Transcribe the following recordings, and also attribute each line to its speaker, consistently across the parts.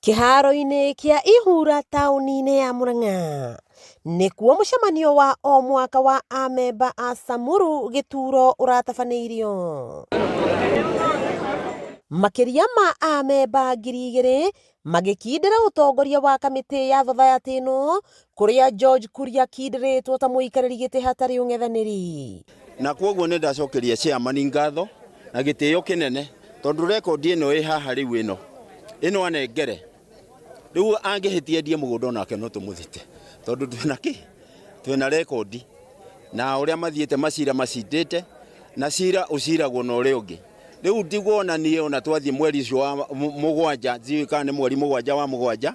Speaker 1: Kĩhaaro-inĩ kĩa Ihura taũni-inĩ ya Murang'a nĩkuo mũcemanio wa o mwaka wa amemba a Samuru gĩturo ũratabanĩirio. Makĩria ma amemba 2000 magĩkindĩra ũtongoria wa kamĩtĩ ya thothayatĩ ĩno kũrĩa George Kuria akindĩrĩtwo ta mũikarĩri gĩtĩ hatarĩ ũng'ethanĩri.
Speaker 2: Na kwoguo nĩ ndacokeria chairman ngatho na gĩtĩo kĩnene tondũ rekondi ĩno ĩ haha rĩu ĩno ĩno anengere rĩu angĩhĩtia endie mũgũnda onake no tũmũthite tondũ twĩna kĩ twĩna rekondi na ũrĩa mathiĩte macira macindĩte na cira ũciragwo na ũrĩa ũngĩ rĩu ndiguona niĩ ona twathiĩ mweri ũcio wa mũgwanja ndiũĩ kana nĩ mweri mũgwanja wa mũgwanja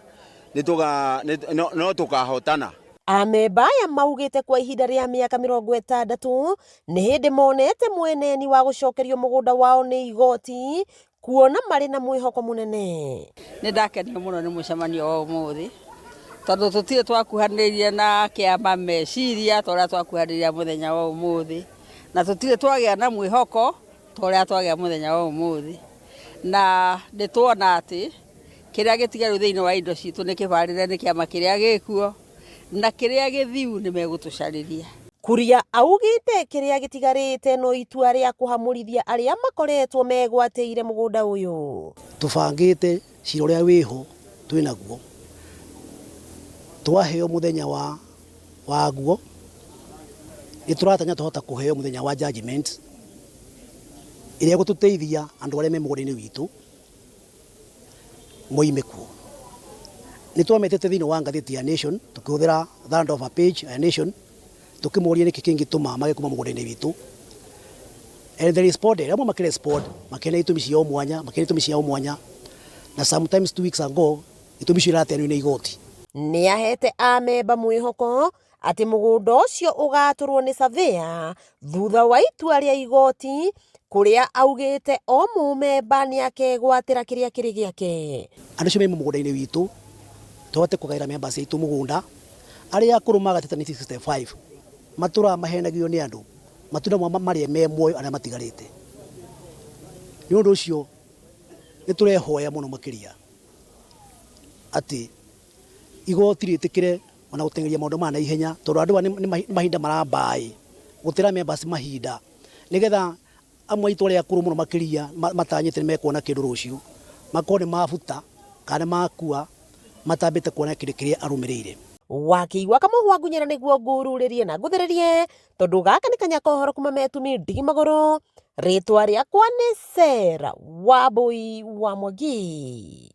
Speaker 2: no tũkahotana.
Speaker 1: Amemba aya maugĩte kwa ihinda rĩa mĩaka 60 nĩ hĩndĩ monete mweneni wa gũcokerio mũgũnda wao nĩ igoti kuona marĩ na mwĩhoko mũnene.
Speaker 3: Nĩ ndakenio mũno nĩ mũcemanio wa ũmũthĩ tondũ tũtirĩ twakuhanĩrĩria na kĩama meciria ta ũrĩa twakuhanĩrĩria mũthenya wa ũmũthĩ, na tũtirĩ twagĩa na mwĩhoko ta ũrĩa twagĩa mũthenya wa ũmũthĩ, na nĩ tuona atĩ kĩrĩa gĩtigaru thĩinĩ wa indo citũ nĩ kĩbarĩre nĩ kĩama kĩrĩa gĩkuo, na kĩrĩa gĩthiu nĩ megũtũcarĩria.
Speaker 1: Kuria augĩte kĩrĩa gĩtigarĩte no itua rĩa kũhamũrithia arĩa makoretwo megwatĩire mũgũnda ũyũ.
Speaker 4: Tũbangĩte cira ũrĩa wĩho twĩnaguo, twaheo mũthenya wa waguo, nĩ tũratanya twahota kũheo mũthenya wa judgment ĩrĩa ĩgũtũteithia andũ arĩa me mũgũnda-inĩ witũ moime kuo. Nĩ twametĩte thĩinĩ wa ngathĩti ya Nation tũkĩhũthĩra third of a page ya Nation tũkĩmoria nĩkĩ kĩngĩtũma mage kuma mũgũnda-inĩ witũ. And they responded, amwe makĩrespond makĩheana itũmi ciao mwanya, makĩheana itũmi ciao mwanya na sometimes 2 weeks ago itũmi icio irateanĩrio nĩ igoti.
Speaker 1: Nĩ ahete amemba mwĩhoko atĩ mũgũnda ũcio ũgatũrwo nĩ surveyor thutha wa itua rĩa igoti kũrĩa augĩte o mũmemba nĩ akegwatĩra kĩrĩa kĩrĩ gĩake.
Speaker 4: Andũ acio me mũgũnda-inĩ witũ tũhote kũgaĩra members aitũ mũgũnda arĩa akũrũ magatĩte 1965 matũraga mahenagio nĩ andũ matunda marĩa me muoyo arĩa matigarĩte. Nĩ ũndũ ũcio nĩ tũrehoya mũno makĩria atĩ igoti rĩtĩkĩre ona gũteng'eria maũndũ maya na ihenya tondũ andũ aya nĩ mahinda marambaĩ gũtĩra members mahinda nĩgetha amwe aitũ arĩa akũrũ mũno makĩria matanyĩte nĩ mekuona kĩndũ rũciũ makorwo nĩ mabuta kana nĩ makua matambĩte kuona kĩndũ kĩrĩa arũmĩrĩire.
Speaker 1: Wakĩigua kamũhwa ngunyĩra nĩguo ngururĩrie na ngũthĩrĩrie tondũ gaka nĩ kanya kohoro kuma metumi ndigi magũrũ. Rĩtwa rĩakwa nĩ Sarah Wambui wa Mwangi.